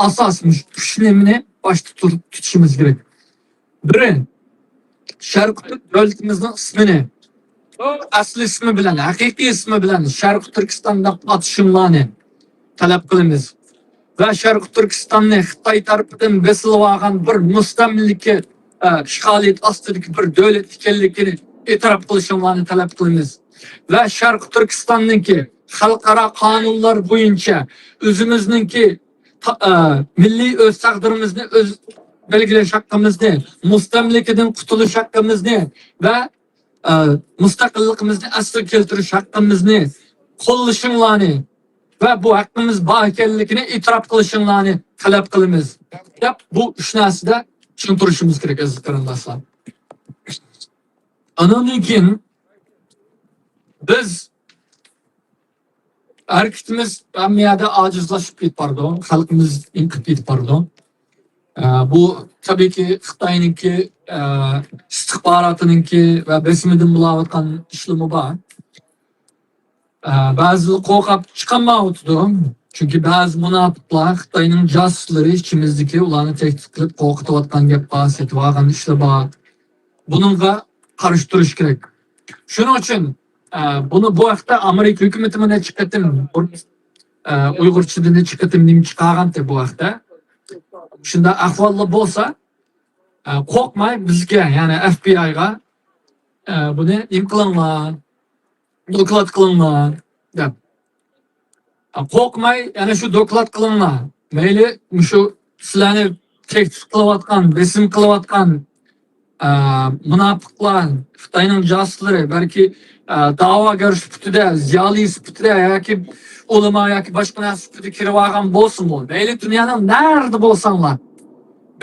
ئاساس مۇشۇ ئۈچ نېمىنى باشتا تۇر-، تۇتۇشىمىز كېرەك. بىرى، شەرقىي تۈرك دۆلىتىمىزنىڭ ئىسمىنى ئەسلى ئىسمى بىلەن، ھەقىقىي ئىسمى بىلەن شەرقىي تۈركىستان دەپ ئاتىشىڭلارنى تەلەپ قىلىمىز. ۋە شەرقىي تۈركىستاننى خىتاي تەرىپىدىن بېسىلىۋالغان بىر مۇستەملىكە، ئە، ئىشغالىيەت ئاستىدىكى بىر دۆلەت ئىكەنلىكىنى ئېتىراپ قىلىشىڭلارنى تەلەپ قىلىمىز. ۋە شەرقىي تۈركىستاننىڭكى خەلقئارا قانۇنلار بويىچە ئۆزىمىزنىڭكى تا-، ئە، مىللىي ئۆز تەقدىرىمىزنى ئۆز بەلگىلەش ھەققىمىزنى، مۇستەملىكىدىن قۇتۇلۇش ھەققىمىزنى ۋە، ئە، مۇستەقىللىقىمىزنى ئەسلىگە كەلتۈرۈش ھەققىمىزنى قوللىشىڭلارنى ۋە بۇ ھەققىمىز بار ئىكەنلىكىنى ئېتىراپ قىلىشىڭلارنى تەلەپ قىلىمىز، دەپ بۇ ئۈچ نەرسىدە چىڭ تۇرۇشىمىز كېرەك، ئەزىز قېرىنداشلار. ئانىڭدىن كېيىن بىز ھەرىكىتىمىز ھەممە يەردە ئاجىزلاشىپ كېتىپ بارىدۇ، خەلقىمىز ئېنىقىپ كېتىپ بارىدۇ. ئە، بۇ تەبىئىيكى خىتاينىڭكى، ئە، ئىستىخباراتىنىڭكى ۋە بېسىمىدىن بولاۋاتقان ئىشلىرىمۇ بار. ئە، بەزىلەر قورقۇپ چىقالمايۋاتىدۇ. چۈنكى بەزى مۇناپىقلار، خىتاينىڭ جاسۇسلىرى ئىچىمىزدىكى ئۇلارنى تەھدىت قىلىپ قورقۇتۇۋاتقان گەپ بار، سېتىۋالغان ئىشلار بار. بۇنىڭغا قارشى تۇرۇش كېرەك. شۇنىڭ ئۈچۈن، ئە، بۇنى، بۇ ھەقتە ئامېرىكا ھۆكۈمىتىمۇ نەچچە قېتىم، ئە، ئۇيغۇرچىدا نەچچە قېتىم نېمە چىقارغانتى بۇ ھەقتە. شۇنداق ئەھۋاللار بولسا، ئە، قورقماي بىزگە، يەنى ئەف بى ئايغا، ئە، بۇنى نېمە قىلىڭلار، دوكلات قىلىڭلار دەپ. قورقماي يەنە شۇ دوكلات قىلىڭلار. مەيلى مۇشۇ سىلەرنى تەھدىت قىلىۋاتقان، بېسىم قىلىۋاتقان، ئە، مۇناپىقلار، خىتاينىڭ جاسۇسلىرى، بەلكى، ئە، دەۋاگەر سۈپىتىدە، زىيالىي سۈپىتىدە ياكى ئۆلىما ياكى باشقا نەرسە سۈپىتىدە كىرىۋالغان بولسىمۇ، مەيلى دۇنيانىڭ نەرىدە بولساڭلار،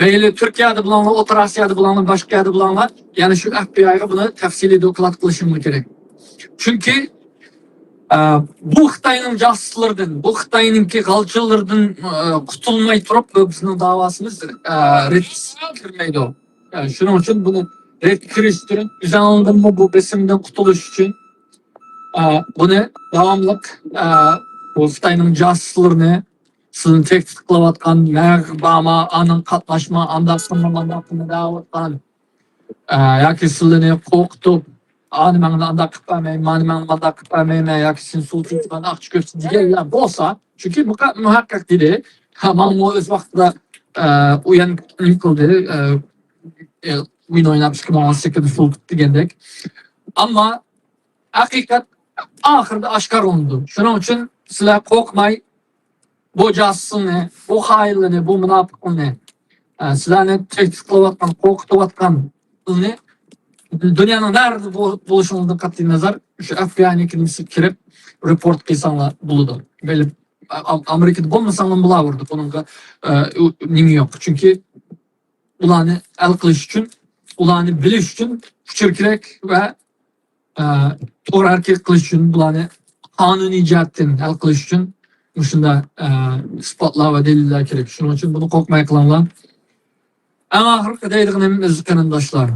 مەيلى تۈركىيەدە بولۇڭلار، ئوتتۇرا ئاسىيادا بولۇڭلار، باشقا يەردە بولۇڭلار، يەنە شۇ ئەف بى ئايغا بۇنى تەپسىلىي دوكلات قىلىشىڭلار كېرەك. چۈنكى، ئە، بۇ خىتاينىڭ جاسۇسلىرىدىن، بۇ خىتاينىڭكى غالچىلىرىدىن، ئە، قۇتۇلماي تۇرۇپ، بۇ بىزنىڭ داۋاسىمىز، ئە، رەتكە كىرمەيدۇ. ئە، شۇنىڭ ئۈچۈن بۇنى رەتكە كىرىش ئۈچۈن، ئۆزۈڭلارنىڭمۇ بۇ بېسىمدىن قۇتۇلۇش ئۈچۈن، ئە، بۇنى داۋاملىق، ئە، بۇ خىتاينىڭ جاسۇسلىرىنى سىزنى تەھدىت قىلىۋاتقان، مەگە بارما، ئاندىن قاتناشما، ئانداق قىلما، مانداق قىلما دەۋاتقان، ئە، ياكى سىلىنى قورقۇتۇپ، ئانى ماڭا ئانداق قىلىپ بەرمەي، مانى ماڭا مانداق قىلىپ بەرمەيمەن، ياكى سېنى سۇلتىتىدىغان ئاقچا كۆرسىتىدىغانلار بولسا، چۈنكى مۇقە-، مۇھەققەق دېدى. ھە، ماڭا ئۆز ۋاقتىدا، ئە، ئۇيان نېمە قىلدى، ئە، ئە، ئويۇن ئويناپ ئىككى مىڭ ئون سەككىزدە سۇلتىتىپ دېگەندەك. ئەمما ھەقىقەت ئاخىرىدا ئاشكارىلىنىدۇ. شۇنىڭ ئۈچۈن سىلەر قورقماي، بۇ جاسۇسنى، بۇ خائىنلىرىنى، بۇ مۇناپىقلىرىنى، ئە، سىلەرنى تەھدىت قىلىۋاتقان، قورقۇتۇۋاتقاننى دۇنيانىڭ نەرىدە بو-، بولۇشىڭىزدىن قەتئىينەزەر، شۇ ئەف بى ئاينىڭكى نېمىسىگە كىرىپ رېپورت قىلساڭلار بولىدۇ. بىلىپ، ئا-، ئا-، ئامېرىكىدا بولمىساڭلار بولاۋېرىدۇ. بۇنىڭغا، ئە، ئۇ، نېمە يوق. چۈنكى ئۇلارنى ھەل قىلىش ئۈچۈن، ئۇلارنى بىلىش ئۈچۈن ئۇچۇر كېرەك ۋە، ئە، توغرا ھەرىكەت قىلىش ئۈچۈن، بۇلارنى قانۇنىي جەھەتتىن ھەل قىلىش ئۈچۈن مۇشۇنداق، ئە، ئىسپاتلار ۋە دەلىللەر كېرەك. شۇنىڭ ئۈچۈن بۇنى قورقماي قىلىڭلار. ئەڭ ئاخىرقى دەيدىغىنىم، ئەزىز قېرىنداشلار،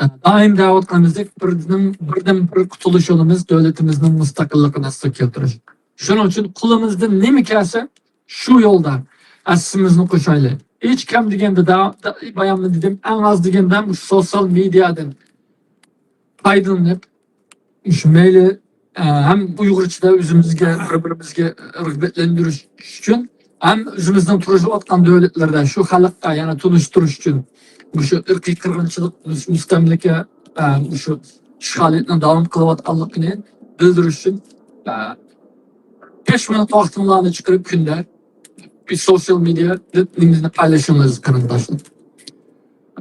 ئە، دائىم دەۋاتقىنىمىزدەك، بىردىن، بىردىن بىر قۇتۇلۇش يولىمىز دۆلىتىمىزنىڭ مۇستەقىللىقىنى ئەسلىگە كەلتۈرۈش. شۇنىڭ ئۈچۈن قولىمىزدىن نېمە كەلسە، شۇ يولدا ھەسسىمىزنى قوشايلى. ھېچ كەم دېگەندە، دا-، دا-، باياممۇ دېدىم، ئەڭ ئاز دېگەندە مۇشۇ سوتسىيال مېدىيادىن پايدىلىنىپ، مۇشۇ مەيلى، ئە، ھەم ئۇيغۇرچىدا ئۆزىمىزگە، بىر-بىرىمىزگە رىغبەتلەندۈرۈش ئۈچۈن، ھەم ئۆزىمىزنىڭ تۇرۇشۇۋاتقان دۆلەتلەردە شۇ خەلققە يەنە تونۇشتۇرۇش ئۈچۈن، مۇشۇ ئىرقىي قىرغىنچىلىق، مۇس-، مۇستەملىكە، ئە، مۇشۇ ئىشغالىيەتنىڭ داۋام قىلىۋاتقانلىقىنى بىلدۈرۈش ئۈچۈن، ئە، بەش مىنۇت ۋاقتىڭلارنى چىقىرىپ كۈندە بىر سوتسىيال مېدىيا نېمىنى پايلىشىڭلار، قېرىنداشلار.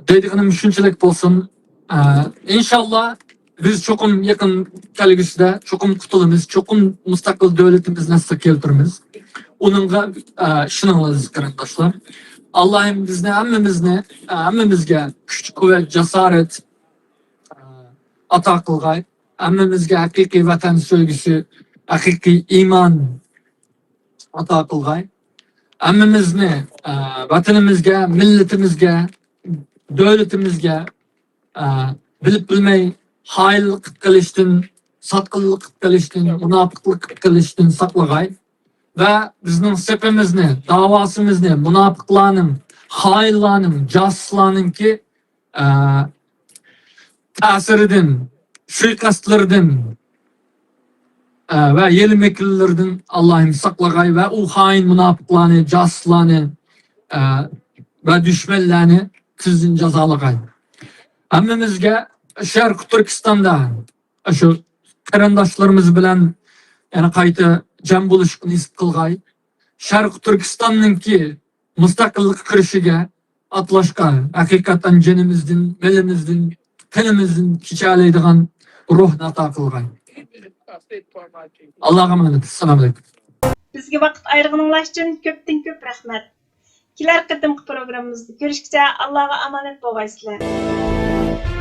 دەيدىغىنىم شۇنچىلىك بولسۇن. ئە، ئىنشاللا بىز چوقۇم يېقىن كەلگۈسىدە چوقۇم قۇتۇلىمىز، چوقۇم مۇستەقىل دۆلىتىمىزنى ئەسلىگە كەلتۈرىمىز. ئۇنىڭغا، ئە، ئىشىنىڭلار، قېرىنداشلار. ئاللاھىم بىزنى ھەممىمىزنى، ئە، ھەممىمىزگە كۈچ، قۇۋۋەت، جاسارەت، ئە، ئاتا قىلغاي. ھەممىمىزگە ھەقىقىي ۋەتەن سۆيگۈسى، ھەقىقىي ئىمان، ئاتا قىلغاي. ھەممىمىزنى، ئە، ۋەتىنىمىزگە، مىللىتىمىزگە، دۆلىتىمىزگە، ئە، بىلىپ بىلمەي خائىنلىق قىلىشتىن، ساتقىنلىق قىلىشتىن، مۇناپىقلىق قىلىشتىن ساقلىغاي. ۋە بىزنىڭ سېپىمىزنى، داۋاسىمىزنى مۇناپىقلارنىڭ، خائىنلارنىڭ، جاسۇسلارنىڭكى، ئە، تەسىرىدىن، سۇيىقەستلىرىدىن، ئە، ۋە ھىيلە-مىكىرلىرىدىن ئاللاھىم ساقلىغاي ۋە ئۇ خائىن مۇناپىقلارنى، جاسۇسلارنى، ئە، ۋە دۈشمەنلەرنى تېزدىن جازالىغاي. ھەممىمىزگە شەرقىي تۈركىستاندا شۇ قېرىنداشلىرىمىز بىلەن يەنە قايتا جەم بولۇشقا نېسىپ قىلغاي. شەرقىي تۈركىستاننىڭكى مۇستەقىللىققا كىرىشىگە ئاتلاشقا ھەقىقەتەن جېنىمىزدىن، مېلىمىزدىن، تېنىمىزدىن كېچەلەيدىغان روھنى ئاتا قىلغاي. ئاللاغا ئامانەت. ئەسسالامۇ ئەلەيكۇم. بىزگە ۋاقىت ئايرىغىنىڭلار ئۈچۈن كۆپتىن كۆپ رەھمەت. كېلەر قېتىمقى پروگراممىمىزدا كۆرۈشكىچە ئاللاغا ئامانەت بولغايسىلەر.